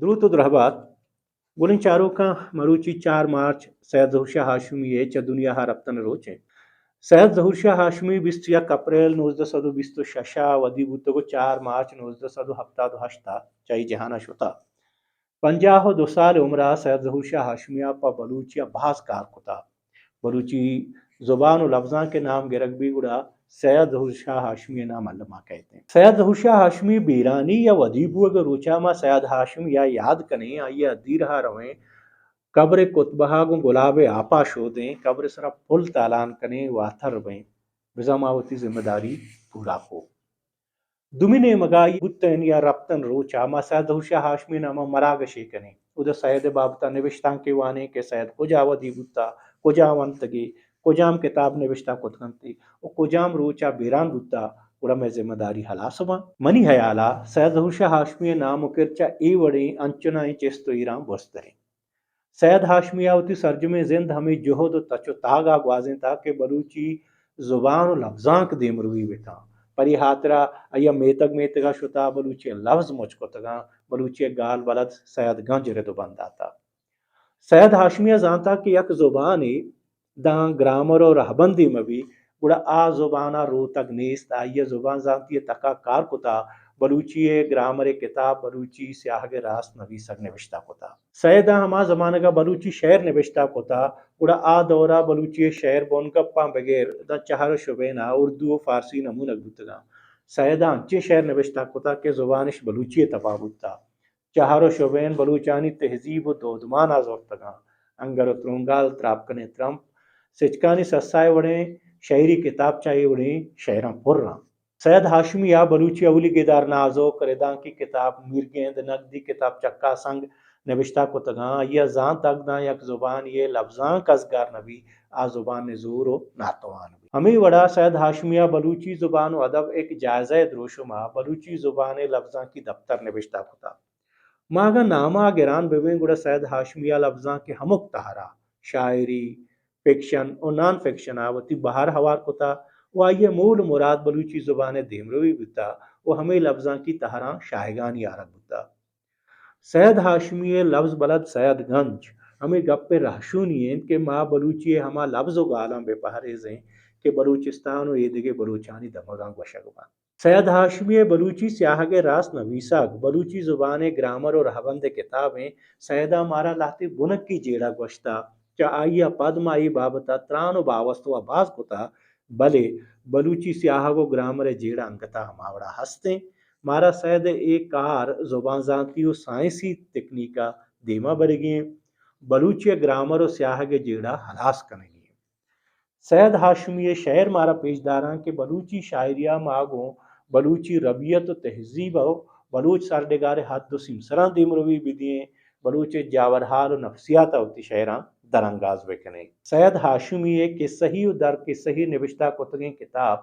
دروت و درہبات۔ گلیں چاروکاں، مروچی چار مارچ سید ظہور شاہ ہاشمی ءِ چہ دنیا ءَ رپتن ءِ روچ ایں۔ سید ظہور شاہ ہاشمی بیست یک اپریل نوزدہ سد و بیست و شش ءَ ودی بوتگ و چار مارچ نوزدہ سد و ہپتاد و ہشت ءَ چہ اے جہان ءَ شتہ۔ پنجاہ و دو سال عمر ءَ سید ظہور شاہ ہاشمی ءَ پہ بلوچی ءَ باز کار کتہ۔ بلوچی زبان و لبزانک ءِ نام گرگ بی گڑا سید ظہور شاہ ہاشمی ءِ نام الما کئیت۔ سید ظہور شاہ ہاشمی بیرانی یا ودی بوگ ءِ روچ ءَ ما سید ہاشمی ءَ یاد کنیں، آئی ءِ ادیرہ ءَ رویں، قبر ءِ کتبہ ءَ گوں گلاب ءِ آپ ءَ شودیں، قبر ءِ سرا پل تالان کنیں، واتر بئیں، بزاں ما وتی ذمہ داری پورا کو۔ دومی نیمگ ءَ آئی بوتن یا رپتن روچ ءَ ما سید ظہور شاہ ہاشمی ءِ نام ءَ مراگشے کنیں۔ اود ءَ سید ءِ بابت ءَ نبشتانکے وانیں کہ سید کجا ودی بوتا، کجا ونتگے، کجام کتاب نبشتہ کت کنت و کجام روچ ءَ بیران بوتا، گڑا مئے ذمہ داری ہلاس باں۔ منی ہیال ءَ سید ظہور شاہ ہاشمی ءِ نام و کرد چہ اے وڑیں انچنائیں چست و ایراں برزتریں۔ سید ہاشمی ءَ وتی سرجمیں زند ہمے جہد و تچ و تاگ ءَ گوازینتگ کہ بلوچی زبان و لبزانک دیمروی بہ کن۔ پرے ہاترا آئی ءَ میتگ میتگ ءَ شتہ، بلوچی ءِ لبز مچ کتگاں، بلوچی ءِ گال بلد سید گنج رد و بند داتہ۔ سید ہاشمی ءَ زانتہ کہ یک زبانے داں گرامر و رہبندے مہ بی، گڑا آ زبان ءَ روتگ نیست۔ آئی ءَ زبان زانتی ءِ تک ءَ کار کتہ، بلوچی ءِ گرامر ءِ کتاب، بلوچی سیاہگ ءِ راست نویسگ نبشتہ کتہ۔ سید ءَ ہما زمانگ ءَ بلوچی شئیر نبشتہ کتہ، گڑا آ دور ءَ بلوچی ءِ شئیر بنگپاں بگر داں چہر و شبین ءَ اردو و فارسی نمونگ بوتگاں۔ سید ءَ انچیں شئیر نبشتہ کتہ کہ زبان اش بلوچی ءِ تباہ بوتہ۔ چہر و شبین بلوچانی تہذیب و دودمان ءَ زرتگاں۔ انگر و ترونگال، تراپکنیں ترمپ، سچکانی سسا ءِ وڑیں شئیری کتابچہ ءِ وڑیں شئیراں پر آں۔ سید ہاشمی ءَ بلوچی اولی گدار نازک ردانکی کتاب میرگیند نگدی کتاب چکاسنگ نبشتہ کتگاں۔ آئی ءَ زانتگ داں یک زبانے ءِ لبزانک ازگار نہ بی، آ زبان نزور و ناتوان بی۔ ہمے وڑا سید ہاشمی ءَ بلوچی زبان و ادب ءِ یک جائزہ ءِ دروشم ءَ بلوچی زبان ءِ لبزانکی دپتر نبشتہ کتہ۔ ما اگاں نام ءَ گران بہ بیں گڑا سید ہاشمی ءَ لبزانک ءِ ہمک تہر ءَ، شاعری، فکشن و نان فکشن ءَ وتی بہر ہوار کتہ و آئی ءِ مول و مراد بلوچی زبان ءِ دیمروی بوتہ و ہمے لبزانکی تہراں شاہگانی آرگ بوتہ۔ سید ہاشمی ءِ لبز بلد سید گنج ہمے گپ ءِ رہشونی انت کہ ما بلوچی ءِ ہما لبز و گالاں بہ پہریزیں کہ بلوچستان و ایدگہ بلوچانی دمگاں گوشگ بنت۔ سید ہاشمی ءِ بلوچی سیاہگ ءِ راست نویسگ، بلوچی زبان ءِ گرامر و رہبند ءِ کتابیں۔ سید ءَ مارا لہتے بنکی جیڑہ گوشتہ، چہ آئی ءَ پد ما اے بابت ءَ تران و باوست ءَ باز کتہ، بلے بلوچی سیاہگ و گرامر ءِ جیڑہ انگت ءَ ہما وڑا ہست انت۔ مارا سید ءِ اے کار زبان زانتی و سائنسی تکنیک ءَ دیما برگی انت، بلوچی ءِ گرامر و سیاہگ ءِ جیڑہ ہلاس کنگی انت۔ سید ہاشمی ءِ شئیر مارا پیش داراں کہ بلوچی شاعری ءَ ما گوں بلوچی ربیت و تہذیب ءُ بلوچ سرڈگار ءِ حد و سیمسراں دیمروی بدییں، بلوچ ءِ جاورحال و نفسیات ءَ وتی شئیراں درانگاز بکنیں۔ سید ہاشمی ءِ کسہی و در کسہی نبشتہ کتگیں کتاب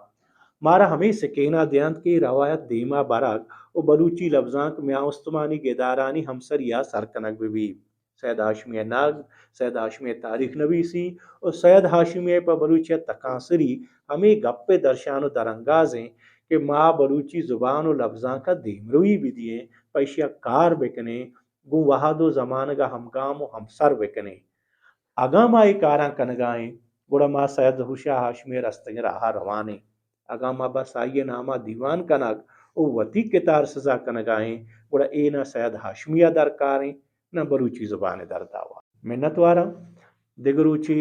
مارا ہمے سکین ءَ دینت کہ اے روایت دیما برگ و بلوچی لبزانک میان استمانی گدارانی ہمسری ءَ سر کنگ بہ بیت۔ سید ہاشمی ءِ نگد، سید ہاشمی ءِ تاریخ نویسی و سید ہاشمی ءِ پہ بلوچی ءَ تکانسری ہمے گپ ءِ درشان و درانگاز انت کہ ما بلوچی زبان و لبزانک ءَ دیمروی بدییں، پہ ایشی ءَ کار بکنیں، گوں وہد و زمانگ ءَ ہمگام و ہمسر بکنیں۔ اگاں ما اے کاراں کنگا ایں، گڑا ما سید ظہور شاہ ہاشمی ءِ رستگیں راہ ءَ روان ایں۔ اگاں ما بس آئی ءِ نام ءَ دیوان کنگ و وتی کتار سزا کنگا ایں، گڑا اے نہ سید ہاشمی ءَ درکار ایں، نہ بلوچی زبان ءِ درد ءَ وا۔ منت واراں۔ دگہ روچے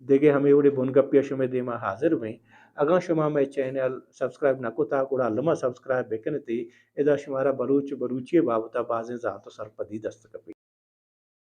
دگہ ہمے وڑیں بنگپے ءَ شمئے دیما حاضر بیں۔ اگاں شما مئے چینل سبسکرائب نہ کتا، گڑا الما سبسکرائب بکنت ئے۔ ادا شمارا بلوچ و بلوچی ءِ بابت ءَ بازیں زانت و سرپدی دست کپیت۔